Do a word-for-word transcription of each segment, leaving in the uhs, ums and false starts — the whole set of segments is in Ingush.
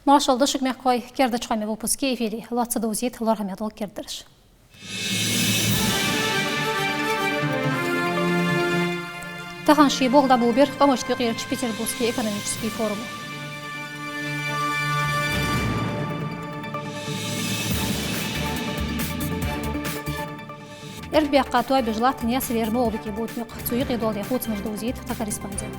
Маршал да шуга, мехкахой, кердача хоамий выпуск я эфире. Лоацца довзийт лоархӀаме дола кердараш. Тахан ший болх дӀаболабир къамашта юкъерча Петербургски экономически форум. Эргабаьккха тоабеш латт Наьсарера МагӀалбике буташ никъ. Цу юкъе дола дехуцамаш довзийт тха корреспондента.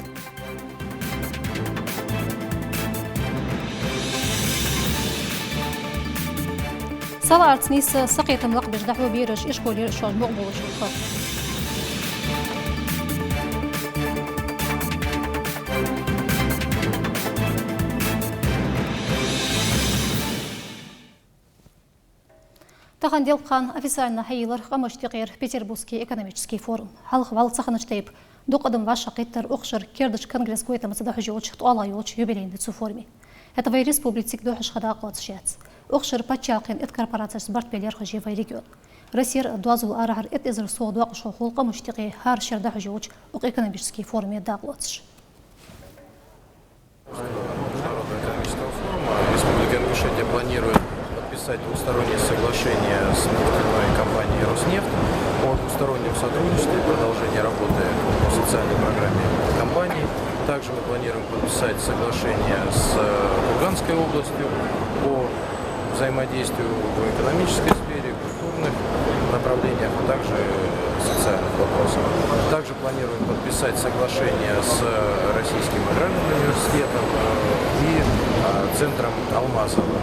СалаӀарца нийсса сакхетам лакхбеш дӀахьу бераш ишколера шоаш мукъабоалаш хилар. Тахан делкъа хана официально хьайийлар къамашта юкъера Петербургски экономически форум. Хьалха вӀалла ца хиннача тайпара дукха адам вӀашагӀкхийттар укх шера кердача конгресс-гойтамца дӀахьош йолча ткъоалагӀа йолча юбилейни цу форуме. ХӀаьта вай республика цига духьаш ха дакъа лоацаш яц. Укх шера паччахьалкхен итт корпорацешца барт бе лерхӀаш я вай регион. Россера доазол арахьара итт эзар совгӀа доакъашхо хул къамашта юкъе хӀара шера дӀахьош йолча укх экономически форуме дакъа лоацаш. Международного экономического форума Республика Ингушетия планирует подписать двусторонние соглашения с нефтяной компанией «Роснефть» о двустороннем сотрудничестве и продолжении работы по социальной программе компании. Также мы планируем подписать соглашение с, э, Курганской областью по взаимодействию в экономической сфере, культурных направлениях, а также социальных вопросах. Также планируем подписать соглашение с Российским аграрным университетом, э, и, э, центром Алмазова,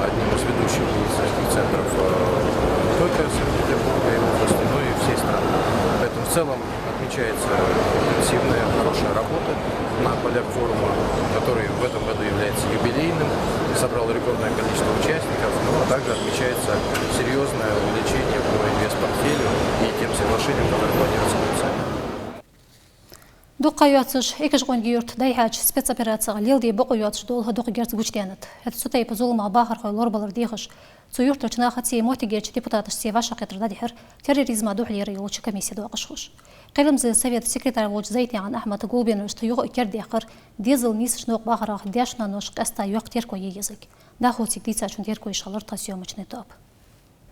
одним из ведущих медицинских центров, э, не только Санкт-Петербурга и области, но и всей страны. Поэтому в целом отмечается интенсивная, хорошая работа на полях форума, который в этом году является юбилейным, собрал рекордное количество участников, ну, а также отмечается серьёзное увеличение по инвестпортфелю и тем соглашениям, которые планируется подписать. Дукха ха йоацаш Экажкъонгий-Юрта дӀайихьача спецоперацех леладе бокъо йоацаш дола дукха герз гучадаьннад. ХӀаьта цу тайпара зуламах бахархой лорабалар дехаш, цу юртарча нахацеи моттигерча депутаташцеи вӀашагӀкхетар дӀадихьар терроризма духьале йолча комиссе доакъашхоша. Кхерамзлен совета секретарь волча Зайтнаькъан Ахьмада гулбеннарашта юха а кердадаьккхар, дезал нийсача новкъа бахарах даьша-ноаноша къаьстта йоккха терко е езарг. ДӀахо цига дийцачун терко еш хилар тха съёмочни тоаба.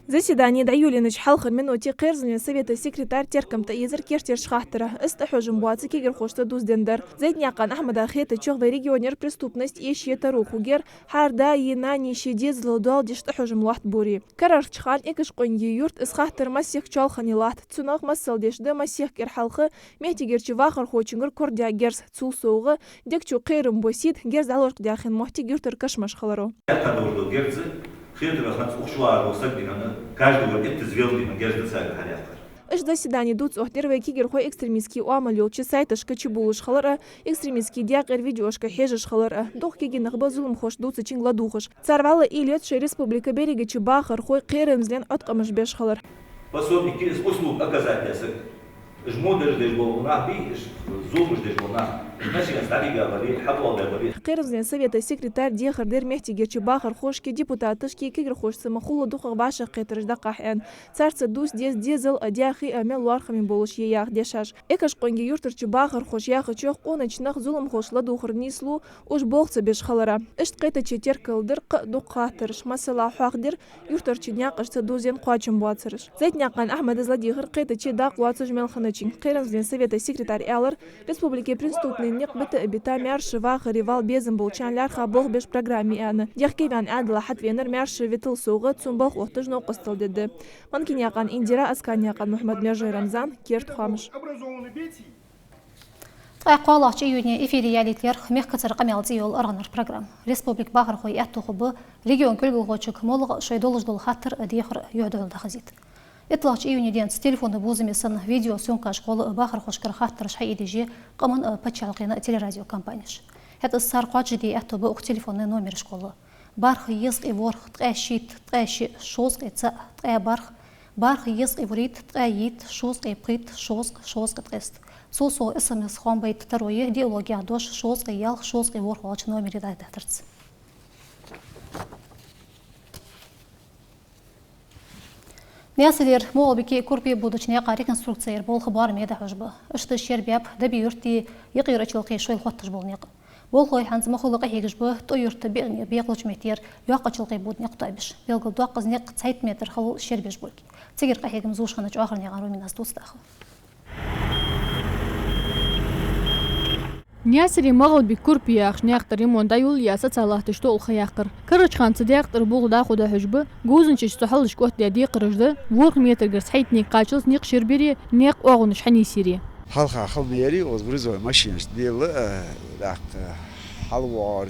Заседани дӀайолаеннача хьалхарча минуте кхерамзлен совета секретарь теркам тӀаийцар кертерча хаттара. Из тӀахьожам боаца кагирхошца дувзаденна дар. Зайтнаькъан Ахьмада хетачох, вай регионера преступность эшае таро хургьяр, хӀара даи нанеи ший дезала доал деш тӀахьожам лоаттабу. Карарча хана Экажкъонгий-Юрта из хаттар массехк чоалхане латт. Цунах масал деш да массехк кӀира хьалха моттигерча вахархочунгара корадаь герз. Цул совгӀа, дег чу кхерам босийта герз дӀалочкъадаьха моттиг юртара кашамаш хиларо. Яккха долаш дола герз, хетаргахьа, цӀухь чу вагӀаш вола саг дихьана, каждый вар эттаза велча дихьана герз да царга хьаяьккхар. Иштта заседани дувца оттадир вай кагирхой экстремистски оамал йолча сайташка чубувлаш хилар а, экстремистски даькъера видеошка хьежаш хилар а. Дукха кагий нах ба зуламхоша дувцачунга ладувгӀаш. Цар вӀалла уйла ец шоай республика берригача бахархой кхерамзлен Ӏоткъамаш беш хилар. Пособники из услуг оказать даь саг. Уж мудараш деш бола нах бий, уж зуламаш деш бола нах. Уж начинас дӀабига бале, хьабоагӀа бале. Кхерамзлен совета секретарь дехар дир моттигерча бахархошкеи депутаташкеи кагирхошца ма хулла дукхагӀа вӀашагӀкхетараш дӀакхахьа аьнна. Царца дувца деза дезал а, даьхе а мел лоархӀаме болаш я яха дешаш. Экажкъонгий-Юртарча бахархоша яхачох, къонача наха зуламхоша ладувгӀар нийслу уж болх ца беш хилара. Иштта кхетаче теркалдир кхы а дукха хаттараш, масала, хьоахадир юртарча наькъашца дувзаденна кхоачам боацараш. Зайтнаькъан Ахьмада из ладийгӀар кхетаче дакъа лоацаш мел хинначунга. Кхерамзлен совета секретарь аьлар, республике преступни никъ бита а бита, маьрша вахаре вала безам болчарна лаьрхӀа болх беш программа я аьнна. Дехке ваьнна Ӏаьдала хьатӀавенар маьрша витал совгӀа, цун балха отташ новкъостал дергда. Манкинаькъан Индира, Асканаькъан Мухьмад, Мержой Рамзан, «Керда хоамаш». Ткъаь кхоалагӀча июне эфире ялийта лаьрхӀа «Мехкацара къамаьл» цӀи йола аргӀанара программа. Республика бахархой аьттув хургба регион кулгалхочунга моллагӀа шоай долаш дола хаттар а, дехар а юхьдухьал дахазийта. ИтталагӀча июне денз телефона бувзаме санна видеосъёмкаш кхолла а, бахархошкара хаттараш хьаийдеш я къаман а, паччахьалкхен а телерадиокомпанеш. ХӀаьта из цар кхоачашде аьттув ба укх телефона номераш кхолла. БархӀ, езткъеи ворхӀ, ткъаь шийтта, ткъаь шиъ, шовзткъеи цаӀ, ткъаь бархӀ, бархӀ, езткъеи вурийтта, ткъаь итт, шовзткъеи пхийтта, шовзткъа, шовзткъеи ткъеста. Цул совгӀа СМС хоам байта таро я диалогах дош шовзткъеи ялх, шовзткъеи ворхӀ оалача номере дӀадахьийтарца. Наьсарера МагӀалбике, Курпе бувцача наькъа реконструкци яра болх боараме дӀахьош ба. Иштта шера баьб Даби-Юртеи Якъ-Юртарча Лакхе шоайла хотташ бола никъ. Болхлой хӀанз ма хулла къахьегаш ба ТӀой-Юрта биъ-, бекъалча меттера йоккхача лакхе бода никъ тоабеш. Белгалдоаккх, из никъ цхьайтта метр хьалъул шера беш болга. Цига къахьегам зувш хиннача Оахарнаькъан Руминас дувц дӀахо. Наьсаре МагӀалбика-Курпе яхача наькъа тӀа ремонт дӀайолале а, сеца латташ тоъал ха яьккхар. Карарча хана цу даькъа тӀара болх дӀахо дӀахьош ба, говзанчаша цу хьалхашка оттадаь декхараш да, ворхӀ метрагара цхьайтта никъ кхаччалца никъ шера бере, наькъа оагӀонаш хьанийсъяре. Хьалха хала ма ярий укхаза грузовой машинашца дела, а, тӀаккха хьалвоагӀар,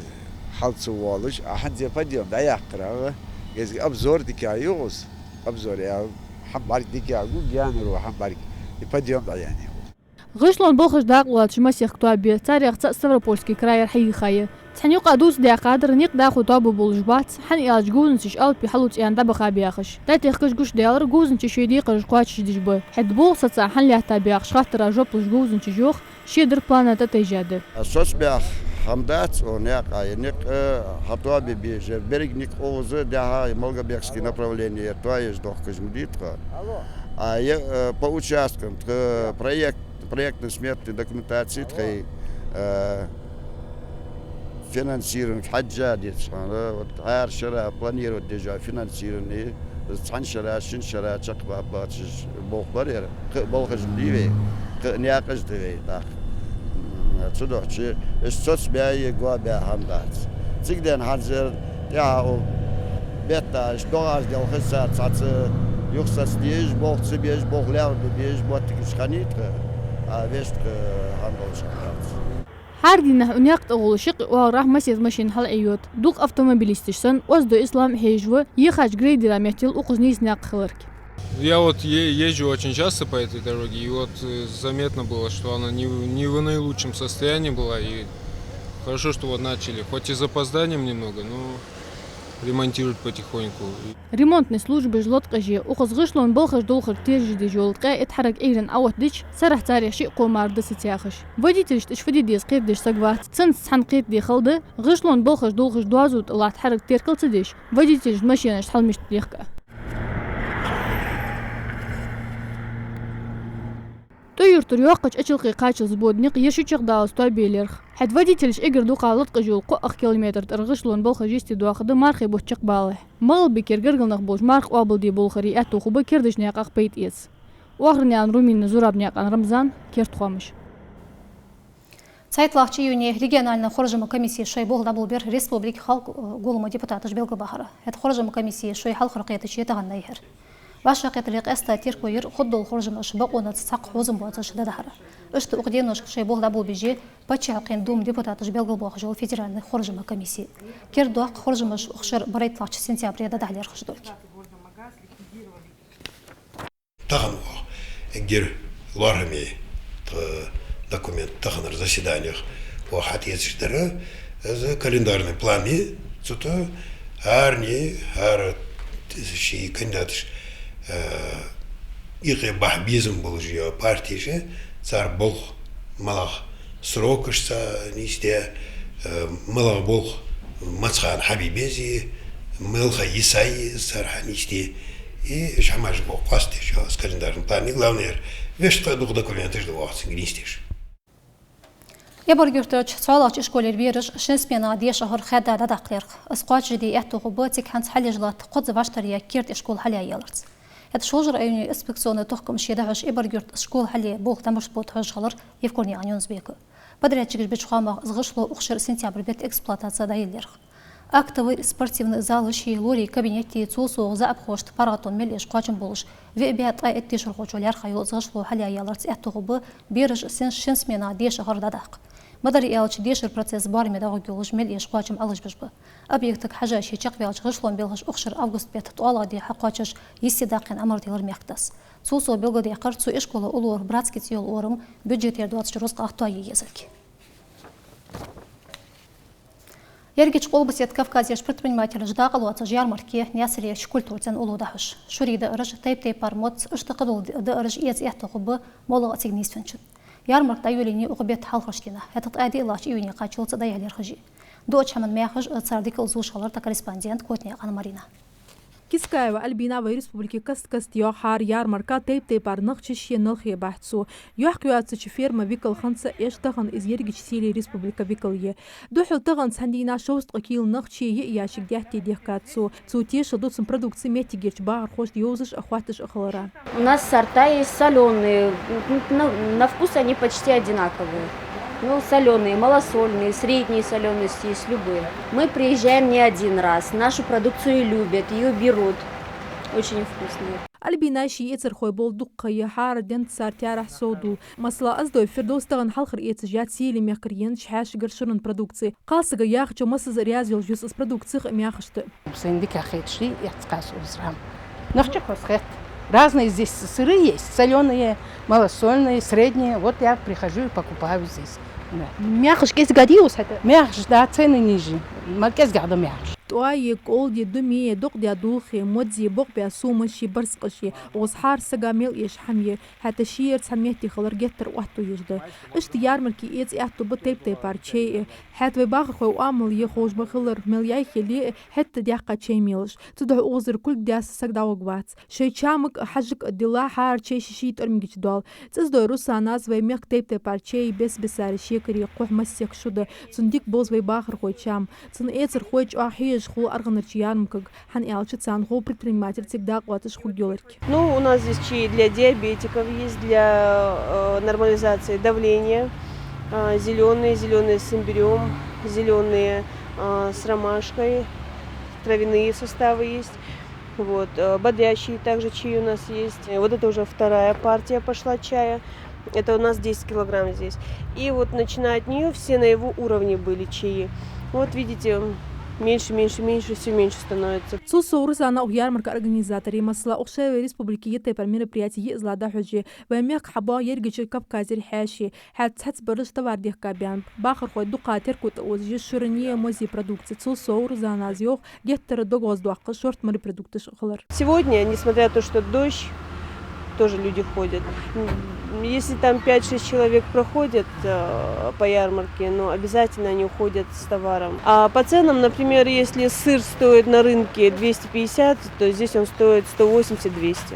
хьал ца воалаш, а хӀанз подъём дӀаяьккхар, а, кӀезига обзор дика я укхаза. Обзор я, хӀама бӀарг дика я гу, гаьнара хӀама бӀарг. И подъём дӀаяьннай. ГӀишлон балхаш дакъа лоацаш масех тоаба я, царех цаӀ Ставропольски крайера хьайийха я. Цхьан юкъа дувца даьккхадар, никъ дӀахо тоабергболаш бац, хӀана аьлча говзанчаш Алпи хьалуцаяьнна дӀабаха баьхаш. ДӀатехкаш гуш даьлар, говзанчаш шоай декхараш кхоачашдеш ба. ХӀаьта болх сеца хӀана лаьтта баьхача хаттара жоп луш говзанчаша йоах, шедара плана тӀатайжа да. Соцабаьха хӀама дац, о, наькъа, е никъ, э, хьатоабе беза, берригаш никъ укхаза дӀахо Малгобекски направление тоаеш дохкаш ма дий тха. А е, э, по участкам тха проект, проектно-сметни документаци тхай, э, финансировани хьежжа децаш хана, вот хӀара шера планировать дежа финансировани, цхьан шера, шин шера чакхбаьб боацаш болх бар ер. Кхы а балхаш да вай, кхы а наькъаш да вай, тӀаккха. М, цудухьа уж соцабаь е гоабаь хӀама дац. Цига денз хӀанз ер тӀехьа у бетта, уж догӀаш делхаш цар цхьацца юхасаца дезаш, болх ца безаш, болх лаьрхӀа де безаш, моттигаш хиннай тха, а вешта хӀама долаш хӀама дац. ХӀара дийнахьа укх наькъа тӀагӀолла шаккхе оагӀорахьа массаза машина хьалъайода. Дукха автомобилисташ санна, Оздой Ислам хьежаш ва, ехача грейдера меттел укхаза нийса наькъ хиларга. Я вот е-, езжу очень часто по этой дороге, и вот, э, заметно было, что она не в, не в наилучшем состоянии была, и хорошо, что вот начали, хоть и с запозданием немного, но ремонтировать потихоньку. Ремонтни службаш латкъаже, укхаза гӀишлон балхаш долхарга тешаш деш йола ткъаь итт хьарак Ӏуйрийна Ӏооттадича, сарахьа царех шиъ кхо мара да сеца яхаш. Водителашта уж фу де деза кхетадеш саг вац. Цунца цхьана кхетаде хала да, гӀишлон балхаш долхаш доазув тӀа латта хьарак теркалца деш, водителашта машинашта хьалмишта лехка. ТӀой-Юртара йоккхача Ачалкхе кхаччалца бода никъ ераш чакхдаллалца тоабе лаьрхӀа. ХӀаьта водителаш эггара дукха латкъаш йола кхо ах километр тӀара гӀишлон балхаш йисте доаха да мархий бутт чакхбалалехь. МагӀалбикера гаргара нах болча марха къоабалде болхара аьттув хургба кердача наькъах пайда эца. Оахарнаькъан Румина, Зурабнаькъан Рамзан, «Керда хоамаш». ЦхьайттлагӀча июне региональни хоржама комиссе шоай болх дӀаболабир республика Халкъа Гуллама депутаташа белгалбахар. ХӀаьта хоржама комиссе шоай хьалхара кхетаче тахан дӀайихьар. ВӀашагӀкхетаре къаьстта терко йир хургдола хоржамаш бокъонца цхьаккха хьузам боацаш дӀадахьар. Иштта укх деношка шоай болх дӀаболабеш я Паччахьалкхен Думан депутаташа белгалбоахаш йола федеральни хоржама комиссе. Кердадоаккх хоржамаш укх шера барайттлагӀча сентябре дӀадахьа лаьрхӀаш долга. Тахан оаха эггара лоархӀаме тха документ таханара заседанех оаха хьатӀаэцаш дар, из календарни план я, цу тӀа хӀаране, хӀара ший кандидаташ, э, юкъе бахьа безам болаш йола партеш, цар болх малагӀа срокашца нийсде, э, малагӀа болх маца хана хьабе безе, мел ха йисай цар хьанийсде. И уж хӀамаш боккха къоастадеш я из календарни план. И главное, вешта дукха документаш да оаха цига нийсдеш. Эбарг-Юртарча цхьоалагӀча ишколера бераш шин сменах дешахьара хаьдда дӀадаккха лаьрхӀа. Из кхоачашде аьттув хургба цига хӀанз хьалъеш латта кхозза вӀаштӀаръяь керда ишкол хьалъяь яларца. ХӀаьта Шолжа районе инспекционни тохкамаш шедахьаш Эбарг-Юрта ишкол хьалъе болх дӀа мишта бода хьожаш хилар Евкурнаькъан Юнус-Бека. Подрядчикаша беча хоамах, из гӀишло укх шера сентябрь бетта эксплуатаце дӀаяла лаьрхӀа. Актови, спортивни залаши, лорий кабинеташи, цул совгӀа заӀапхошта паргӀатон мел эш кхоачам болаш, виъ бӀаь ткъаь итт дешархочоа лаьрхӀа йола из гӀишло хьалъяь яларца аьттув хургба бераш шин, шин сменах дешахьара дӀадаккха. Ма дарра аьлча, дешара процесс боараме дӀагӀоргйолаш мел эш кхоачам Ӏалашбеш ба. Объектага хьежаш чакхваьлча гӀишлон балхаш укх шера август бетта ткъоалагӀа ди хьакхоачаш йисте даккхен амар дилар мехкдас. Цул совгӀа белгалдаьккхар цу ишкола уллув «Братски» цӀи йола орам бюджетера доацача рузкъах тоае езалга. Ерригача Къулбаседа Кавказерча предпринимателаша дакъа лоацаш ярмарке Наьсарерча культуран цӀен уллув дӀахьош. Шурий даараш, тайп-тайпара моц, иштта кхыдола даараш эца аьттув хургба моллагӀа а цига нийсвенначун. Ярмарка дӀайолаеннай укх бетта хьалхарча дийнахьа, хӀаьта ткъаь диълагӀча июне кхаччалца дӀаяла лаьрхӀаш я. Дуача хӀаман маьхаш а, цар дикал а зувш хилар тха корреспондент Котнаькъан Марина. Кискаева Альбина вай республике каст-каста йоагӀа хӀара ярмарка, тайп-тайпара нохчий ший налхе бахьа цо. Йоккха йоацача ферма викал хинна ца Ӏеш, тахан из ерригача селий республика викал я. Духхьал тахан цхьан дийнахьа шовзткъа кила нохчий йиъ ящик даьтта дехкад цо. Цо тешал ду цун продукци моттигерча бахархошта йовзаш а, хоатташ а хилара. У нас сорта есть солёные, на, на вкус они почти одинаковые. Ну, солёные, малосольные, средней солёности есть, любые. Мы приезжаем не один раз, нашу продукцию любят, её берут. Очень вкусные. Альбинай ший эцархой бола дукха я, хӀара денз цар таьрахь совдоал. Масала, Оздой Фирдовс тахан хьалхара эцаш яц селий мехкара еннача хьаьшагара шуран продукци. Кхалсага яхачох, массаза раьза йолаш я из продукцех а, маьхашта а. Сайна дика хеташ я, эц кхас узрам. Нахча хос хет. Разные здесь сыры есть, солёные, малосольные, средние. Вот я прихожу и покупаю здесь. Да. Маьхаш кӀезига дий укхаза хӀаьта? Маьхаш, да, цены ниже. Ма кӀезигагӀа да маьхаш. ТӀоа е, кӀолд е, думе е, докъ де, дулх е, модз е, бокъ бе, сомаш е, барзкъаш е, укхаза хӀара сага мел эша хӀама я, хӀаьта ший ер цхьан метте хилар геттара оттаеш да. Иштта ярмарке эца аьттув ба тайп-тайпара чай а. ХӀаьта вай бахархой оамал я ховш ма хиллара, мел яй хиле а, хӀаьта даьккха чай мелаш. Цудухьа укхазара кулг даьсса саг дӀавуг вац. Шоай чамага а, хьажага а дилла, хӀара чай ший-ший тӀормигача доал. ЦӀаздой Русанас вай мехка тайп-тайпара чай, бес-бесара шекари, кхухь массехк шу да. Цунна дика бовз вай бахархой чам. Цун эцархой чӀоагӀа хьежаш хул аргӀанарча ярмаркага, хӀана аьлча царна хов предприниматель цига дакъа лоацаш хургйолга. Ну, у нас здесь чаи для диабетиков есть, для, э, нормализации давления. А, зелёные, зелёные с имбирём, зелёные, а, с ромашкой, травяные составы есть. Вот, э, бодрящие также чаи у нас есть. Э, вот это уже вторая партия пошла чая. Это у нас десять килограмм здесь. И вот начиная от неё все на его уровне были чаи. Вот видите, меньше, меньше, меньше, всё меньше становится. Цул совгӀа Рузана укх ярмарка организатор я. Масала, укх шоай вай республике ер тайпара мероприяти йиъззал дӀахьош я. Вай мехка хьабоагӀа ерригача Кавказера хьаьший. ХӀаьта цхьацца бараш товар дехка баьннаб. Бахархой дукха теркам тӀаозаш я шуран е, мозий продукци. Цул совгӀа Рузанас йоах, геттара дог гӀоздоаккх шортта моропродукташ хилар. Сегодня, несмотря на то, что дождь, тоже люди ходят. М, если там пять-шесть человек проходят, э, по ярмарке, но обязательно они уходят с товаром. А по ценам, например, если сыр стоит на рынке двести пятьдесят, то здесь он стоит сто восемьдесят-двести.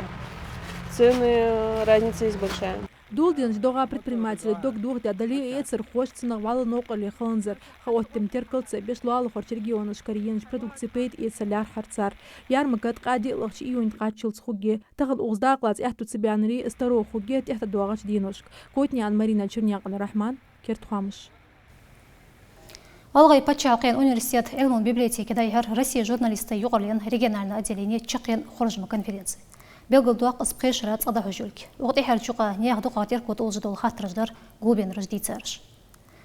Цены, э, разница есть большая. Доладеннача догӀа предпринимателий дог дохадаь дале а, эцархоша цунах вӀалла новкъарле хиланзар. Ха оттам теркал ца беш, лоалахарча регионашкара енача продукце пайда эца лаьрхӀар цар. Ярмарка ткъаь диълагӀча июне кхаччалца хургья. Тахан укхаза дакъа лаца аьттув ца баьннаре, из таро хургья тӀехьа доагӀача деношка. Котанаькъан Марина, Чернаькъан Рахьман, «Керда хоамаш». ГӀалгӀай паччахьалкхен университета Ӏилман библиотеке дӀайихьар Россе журналистий юкъарлен региональни отделене чакхъенна хоржама конференци. Белгалдоаккх из пхе шера цкъа дӀахьош йолга. Укх тӀехьарча юкъа наьха дукхагӀа терко тӀаолаш дола хаттараш дар гулбеннараш дийцараш.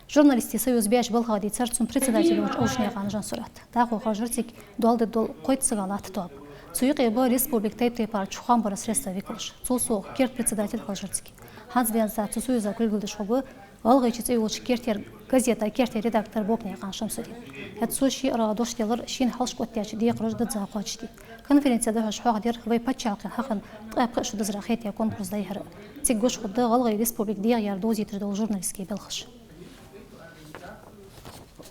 Журналистий союза баьча балхах дийцар цун председатель волча Алшнаькъан Жансурата. ДӀахо хержар цига доал де дола кхойтта сага латта тоаба. Цу юкъе ба республика тайп-тайпарча хоам бара средствай викалаш. Цул совгӀа керда председатель хержар цига. ХӀанз венца цу союза кулгалдеш хургва ГӀалгӀайче цӀи йолча кертера газета кертера редактор Бокнаькъан Шамсудин. ХӀаьта цо ший аргӀа дош делар шийна хьалхашка оттадаьча декхараш дизза кхоачашде. Конференце дӀахьош хьоахадир вай паччахьалкхен хьахинна ткъаь пхи шу диззара хетаяь конкурс дӀайихьар. Цига гуш хургда ГӀалгӀай республика дегӀаяра довзийташ дола журналистский балхаш.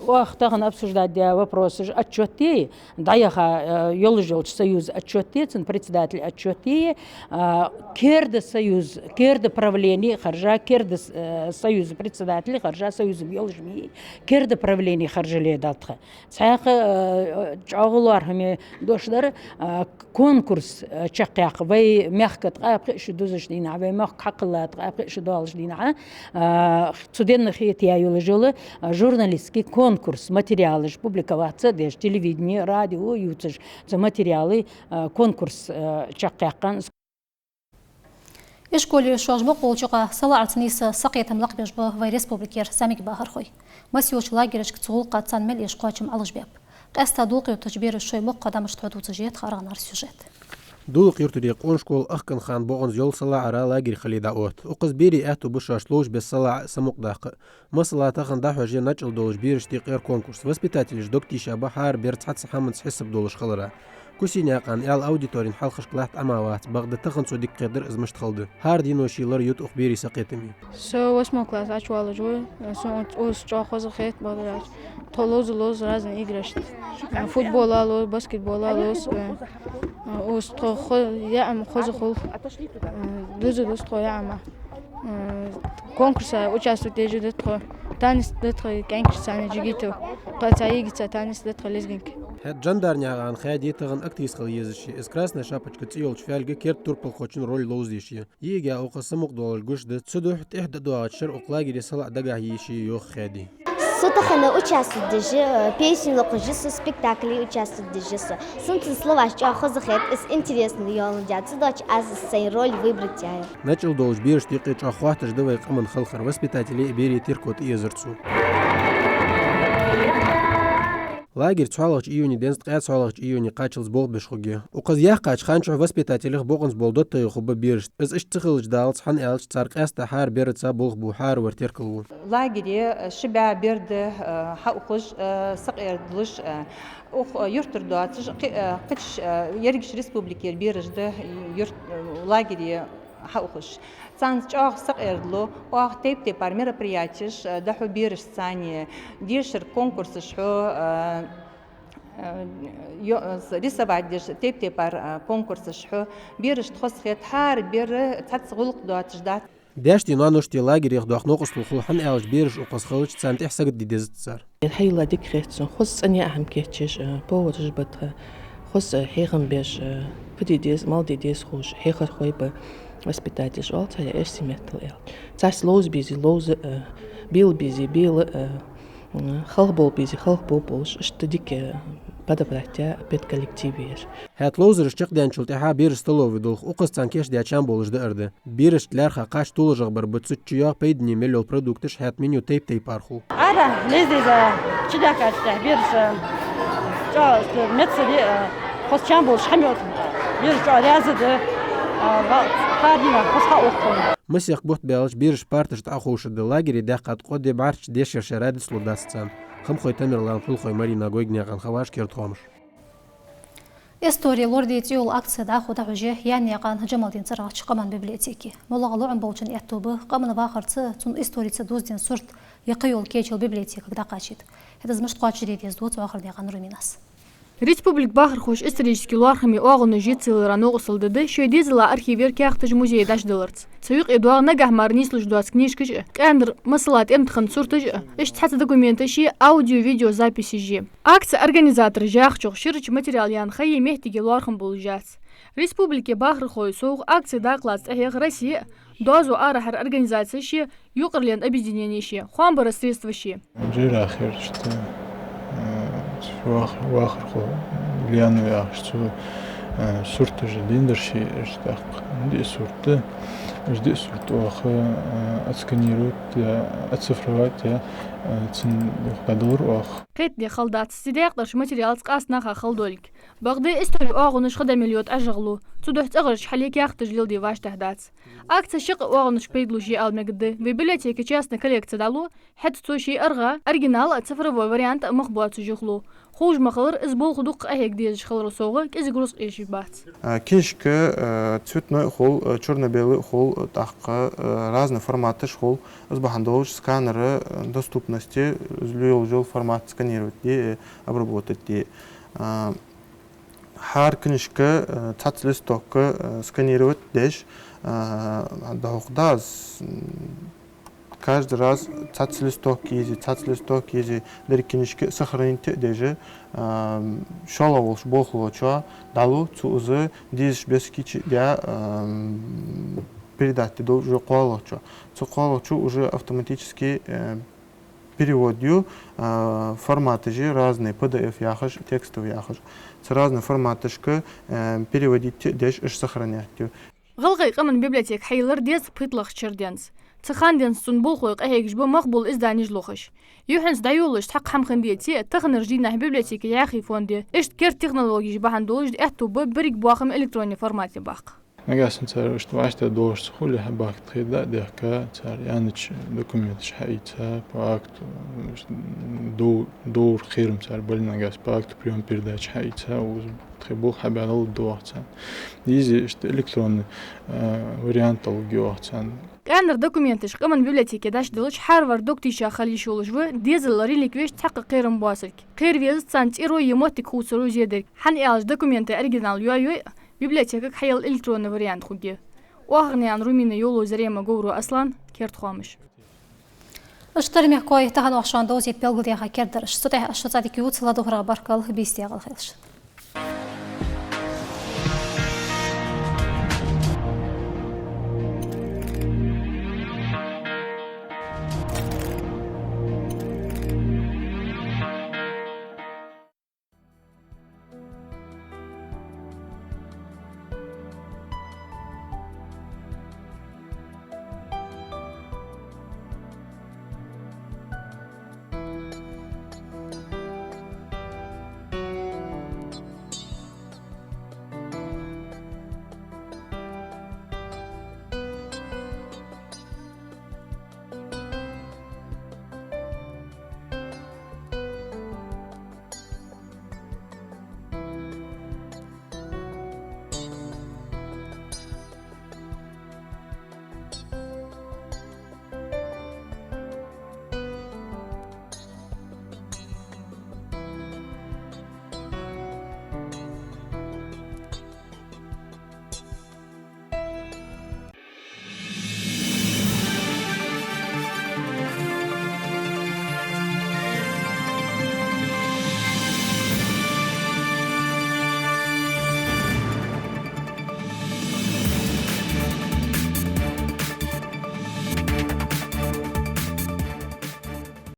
Оаха тахан обсуждать даь вопросаш, отчёт де, дӀаяха, э, йолаш йолча союза отчёт де, цун председатель отчёт де, а, керда союз, керда правлени хержа, керда, э, союза председатели хержа, союза йолаш мий, керда правлени хержале далтха. Цхьаькха, э, чӀоагӀа лоархӀаме дош дар, а, конкурс, э, чакхъяккха. Вай мехка ткъаь пхи шу дузаш дийнахьа, вай мехка хьакхелла ткъаь пхи шу доалаш дийнахьа, а, цу денна хетаяь йолаш йола, а, журналистский конкурс, материалаш публиковаться деш, телевидени, радио ювцаш, цу материалий, а, конкурс, а, чакхъяьккхар. Ишколе шоаш мукъабоалача юкъа салаӀарца нийса сакхетам лакхбеш ба вай республикера зӀамига бахархой. Масса йолча лагерашка цу гӀулакха царна мел эш кхоачам Ӏалашбаьб. Къаьстта дулкъе йоттача бераша шоай мукъа хӀамаш тхьовдувцаш я тха аргӀанара сюжет. Дулакъ-Юртаре къона школа ахкан хана бокъонца йола салаӀара лагерь хиле дӀаотт. Укхаза берий аьттув ба шоашта ловш бесса салаӀа самукъадаккха. Масала, тахан дӀахьош я начӀал долаш берашта юкъера конкурс. Воспитателаша дог тийша ба хӀара бер цхьацца хӀаманца хьисап долаш хилара. Кусинаькъан Ӏаьла аудиторена хьалхашка латта Ӏама вац, бакъда тахан цо дика кхетадар из мишта хилда. ХӀара денош лелар ютта укх берий сакхетаме. Со восьмой класс Ӏочувоалаш ва, со укхаза чӀоагӀа хоза хет, бакъда аьлча тхо ловза-ловза разные играш. Футбол а ловза, баскетбол а ловза, э, Укхаза тхо хо-, яа ма хоза хул. Дуза дус тхо яа ма. Конкурса участвовать деш да тхо. Танец да тхо кӀаьнкашца, джигитов. Тхоца йигаца танец да тхо лезгинка. ХӀаьта Джандарнаькъан Хадий тахан актриса хила езаш я. Из «Красная шапочка» цӀи йолча фаьлга керда турпалхочун роль ловзадеш я. Йига укхаза самукъа долаш гуш да, цудухьа тӀехьа дӀадоагӀача шера укх лагере салаӀа дагахьа йиш я, йоах Хадий. Со тахан участвовать деш я, э, песни локхаш я со, спектакле участвовать деш я со. Сона цун словаш чӀоагӀа хоза хет, из интересно йолаш да, цудухьа аз из сай роль выбрать яьй. Начал долаш берашта юкъе чӀоагӀа хоатташ да вай къаман халхар, воспитателий а, берий а терко тӀаэзар цо. Лагерь цхьоалагӀча июне денз ткъаь цхьоалагӀча июне кхаччалца болх беш хургья. Укхаза яьккхача хана чухь воспитателех бокъонца бола доттагӀий хургба берашта. Из иштта ца хилча далац, хӀана аьлча цар къаьстта хӀара бераца болх бу, хӀара вар теркал ву. Лагере ши бӀаь бер да, э, хьаухаш, э, сакъердалуш, э, укх, э, юртара доацаш, кхы-, э, кхыча, э, ерригача республикера бераш да юрт-, э, лагере хьаухаш. Царна чӀоагӀа сакъердалу, оаха тайп-тайпара мероприятеш, э, дӀахьу берашца, дешара конкурсаш хьу, э, э, йо-, э, рисовать деш тайп-тайпара, э, конкурсаш хьу. Берашта хоза хет, хӀара бер цхьацца гӀулакх доацаш дац. Даьшта, ноаношта лагерех доккха новкъостал хул, хӀана аьлча бераш укхаза хилча, царна тӀехьа сагота де дезац цар. Ер хьайилла дика хет сона, хоза цӀена яа хӀама кийчъеш, э, повараш ба тха, хоза, э, хьехам беш, э, фу де деза, мала де деза ховш, хьехархой ба, воспитательш оал царех, эрсий меттала аьлча. Царца ловза безе ловза, э, бела безе бела, э, м, халхабовла безе халхабовла болаш, иштта дика, э, подобрать яь педколлектив я ер. ХӀаьта ловзараш чакхдаьнначул тӀехьагӀа бераш столове долх, укхаза царна кийчдаь чам болаш даар да. Берашта лаьрхӀа кхача тоалашагӀбар ба, цу чу йоагӀа пайдане мел йола продукташ, хӀаьта меню тайп-тайпара хул. Ара, леза-леза чудаьхкача тӀехьа бераш, э, чӀоагӀа мецаре, э, хоза чам болаш хӀама йоацаш. Бераш чӀоагӀа раьза да, э, ва-, хӀара дийнахьа хоза хьаухаш. Масех бутт баьлча бераш парташта Ӏоховшаргда. Лагере даьккха ткъо ди бӀарчча дешара шера дицлургдац царна. Хамхой Тамерлан, Хулхой Марина, Гойгнаькъан Хаваж, «Керда хоамаш». «Истори лораде» цӀи йола акци дӀахо дӀахьош я Яьннаькъан Джамалдина цӀерагӀча къаман библиотеке. МоллагӀа лоӀам болчун аьттув ба къаман вахарца, цун историца дувзаденна сурт е кхыйола кечал библиотекага дӀакхачийта. ХӀаьта из мишта кхоачашде деза, дувц Вахарнаькъан Руминас. Республика бахархоша исторически лоархӀаме оагӀонаш йицъялара новкъостал даь да шоай дезала архивера каьхаташ музее дӀачудаларца. Цу юкъе доагӀа нагахьа мара нийслуш доаца книжкаш а, кхаьнара масала тӀем таханча сурташ а, иштта цхьацца документаш а, аудио-видео записаш а. Акци организатораш яхачох, ширача материал яьнна ха е моттиг лоархӀам болаш яц. Республике бахархой совгӀа акци дакъа лаца тӀехьагӀа Россе а, доазув арахьара организацеш а, юкъарлен объединенеш а, хоамбара средстваш а. Жира херчта, э, вах-, вахархо Лиану яхаш цу, э, сурташ дийндар ший, иштта тӀаккха диъ сурт да. Уж диъ сурт оаха, э, отсканировать я, оцифровать я, э, цун юха дӀадалар оаха. Кхетаде хала дац, цу даькъдарча материалца къаста наха хала долга. Бакъда истори оагӀонаш ха дӀа мел йода Ӏажагӏлу, цудухьа цӀагӀарча хьале каьхаташ леладе вӀаштӀехьа дац. Акци шаккха оагӀонашка пайда луш я ала мегаргда. Вай библиотеке частни коллекци дӀалу, хӀаьта цо ший аргӀа, оригинал а, цифровой вариант а мах боацаш юхалу. Ховш ма хиллара, из болх дукха къахьега дезаш хиларал совгӀа кӀезига рузкъа эшаш бац. Э, книжка, э, цветной а хул, э, чёрно-белый а хул, э, тӀаккха, э, разный форматаш хул. Из бахьан долаш сканера, э, доступности, из лу йолаш йола формат сканировать де, э, обработать де. Э, хӀара книжка, э, цхьацца листокка, э, сканировать деш, э, дӀахьокхадац, м, каждый раз цхьацца листок езе, цхьацца листок езе, деррига книжка сохранить а деш, э, шоллагӀа волча болхлочоа дӀалу, цо из дезача беса кийчдаь, э, передать де долаш уже кхоалагӀчоа. Цу кхоалагӀчо уже автоматически, э, перевод ю, а, форматаш разные, П Д Ф яхаш, текстовый яхаш. Цу разные форматашка, э, переводить деш, уж сохранять ю. ГӀалгӀай къаман библиотека хьайийллар дезткъа пхийтталагӀча шера денз. Цу хана денз цун болхлой къахьегаш ба мах бола изданеш лохаш. Юххьанца дӀайолалуш цхьаккха хӀама хинна деце а, таханарча дийнахьа библиотеке яхий фонд я. Иштта керда технологеш бахьан долаш аьттув ба беррига боахам электронни формате баккха. Нагахьа санна цар иштта вӀаштӀехьа доагӀаш ца хуле, хьабаьхка тхо дӀа а дехка, цар яьннача документаша хьаийца, по акту, иштта дов-, довра кхерам цар бале, нагахьа санна по акту приём-передача хьаийца, укхаза тхо болх хьабаьнна доагӀа царна. Из иштта электронный, э, вариант долга йоагӀа царна. Къаьнара документаш къаман библиотеке дӀачудиллача, хӀаравар дог тийша хила йиш йолаш ва дезала реликвеш цхьаккха кхерам боацилга. Кхера веза царна цӀеро е моттиг хувцаро зе дерг. ХӀана аьлча документий оригинал йой-йой, библиотекага хьаяла электронный вариант хургья. Оахаргнаькъан Румина, Йовлой Зарема, Говро Аслан, «Керда хоамаш». Иштта дар, мехкахой, тахан оаха шоана довзийта белгалдаьха кердадараш. Цу тӀа аз шуца дика ювц, ладувгӀарах баркал, бийса дегӀал хийла шун.